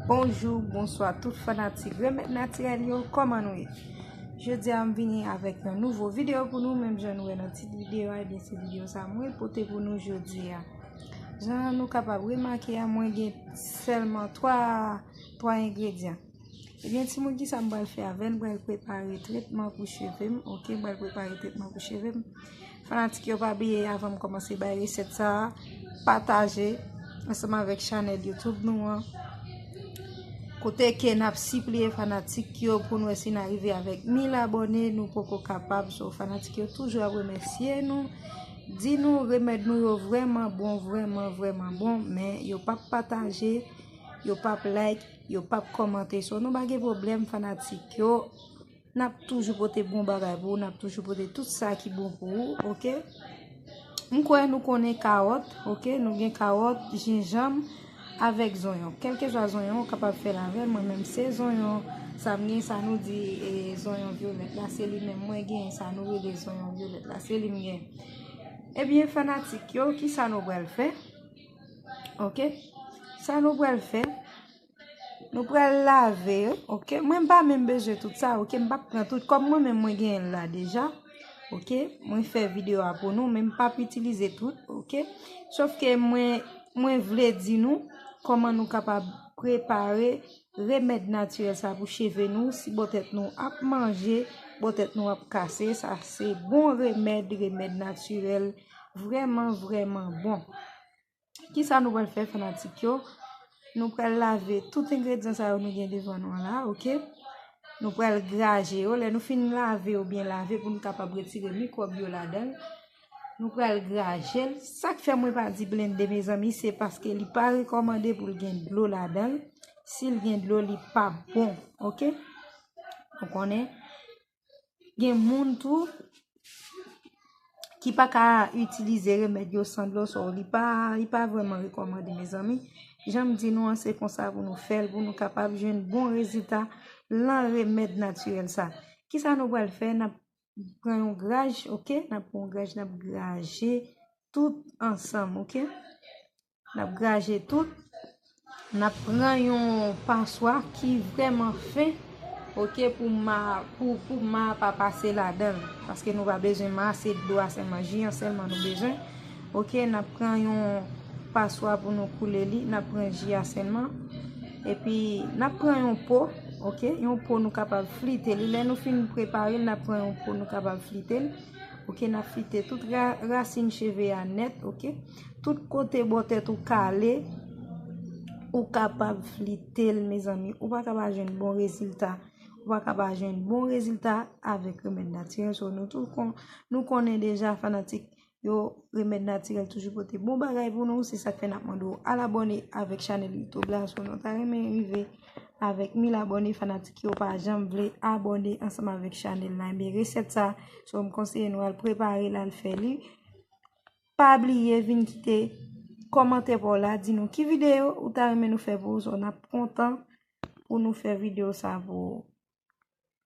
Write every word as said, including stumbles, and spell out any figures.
Bonjou, bonswa tout fanatik Remèd Natirèl yo, kòman nou ye? Jodi a m vini avèk yon nouvo videyo pou nou, menm jan nou wè nan tit videyo a, ebyen se videyo sa mwen pote pou nou jodi a. Jan nou kapab remake a, mwen gen sèlman twa, twa engredyan. Ebyen, timoun, kisa m pral fè avè l? M pral prepare tretman pou cheve m, oke? M pral prepare tretman pou cheve m. Fanatik yo, pa bliye, avan m kòmanse bay resèt sa a, pataje ansanm avèk chanèl YouTube nou an. Kote ke n ap sipliye fanatik yo pou n wè si n arive avèk mil abòne, nou poko kapab. So, fanatik yo toujou ap remèsye nou, di nou remèd nou yo vrèman bon, vrèman, vrèman bon, men yo p ap pataje, yo p ap like, yo p ap kòmante. So, nou pa gen pwoblèm, fanatik yo. N ap toujou pote bon bagay pou ou, n ap toujou pote tout sa ki bon pou ou, oke? M kwè nou konnen kawòt, oke? Nou gen kawòt, jenjanm, avèk zonyon. Kèlkeswa zonyon, ou kapab fè l avè l. Mwen menm se zonyon sa m gen, sa nou di, e, zonyon vyolèt la, se li menm mwen gen, sa nou rele zonyon vyolèt la, se li m gen. Ebyen, fanatik yo, kisa nou pral fè? Oke? Sa nou pral fè, nou pral lave, oke? Mwen m pa menm bezwen tout sa, oke? M p ap pran tout. Kòm mwen menm, mwen genyen l la deja, oke? Mwen fè videyo a pou nou, men m p ap itilize tout, oke? Sòf ke mwen, mwen vle di nou kòman nou kapab prepare remèd natirèl sa pou cheve nou. Si bòtèt nou ap manje, bòtèt nou ap kase, sa se bon remèd, remèd natirèl, vrèman, vrèman bon. Kisa nou pral fè, fanatik yo? Nou pral lave tout engredyan sa yo nou gen devan nou an la, oke? Nou pral graje yo. Lè nou fin lave yo byen lave pou nou kapab retire mikwòb yo ladan l, nou pral graje l. Sa k fè mwen pa di blende, mezanmi, se paske li pa rekòmande pou l gen dlo ladan l. Si l gen dlo, li pa bon, oke? Nou konnen, gen moun tou ki pa ka itilize remèd yo san dlo, so li pa, li pa vrèman rekòmande, mezanmi. Jan m di nou an, se konsa pou nou fè l, pou nou kapab jwenn bon rezilta lan remèd natirèl sa. Kisa nou pral fè? N ap pran yon graj, oke? N ap pran yon graj, n ap graje tout ansanm, oke? N ap graje tout. N ap pran yon paswa ki vrèman fen, oke, pou ma, pou, pou ma a pa pase ladan l. Paske nou pa bezwen ma a, se dlo a sèlman, ji an sèlman nou bezwen. Oke, n ap pran yon paswa pou nou koule li, n ap pran ji a sèlman. Epi, n ap pran yon po, oke, yon po nou kapab flite li. Lè nou fin prepare l, n ap pran yon po nou kapab flite l. Oke, n ap flite tout ra-, rasin cheve a nèt, oke. Tout kote bò tèt ou kale, ou kapab flite l, mezanmi. Ou pa ka pa jwenn bon rezilta. Ou pa ka pa jwenn bon rezilta avèk remèd natirèl. So, nou tou kon-, nou konnen deja, fanatik yo, remèd natirèl toujou pote bon bagay pou nou. Se sa k fè n ap mande w al abòne avèk chanèl YouTube la. So, nou ta renmen rive avèk mil abòne, fanatik yo pa janm vle abòne ansanm avèk chanèl la. Ebyen, resèt sa, so, m konseye nou al prepare l, al fè li. Pa bliye vin kite kòmantè pa w la, di nou ki videyo ou ta renmen nou fè pou ou, so n ap kontan pou nou fè videyo sa pou ou.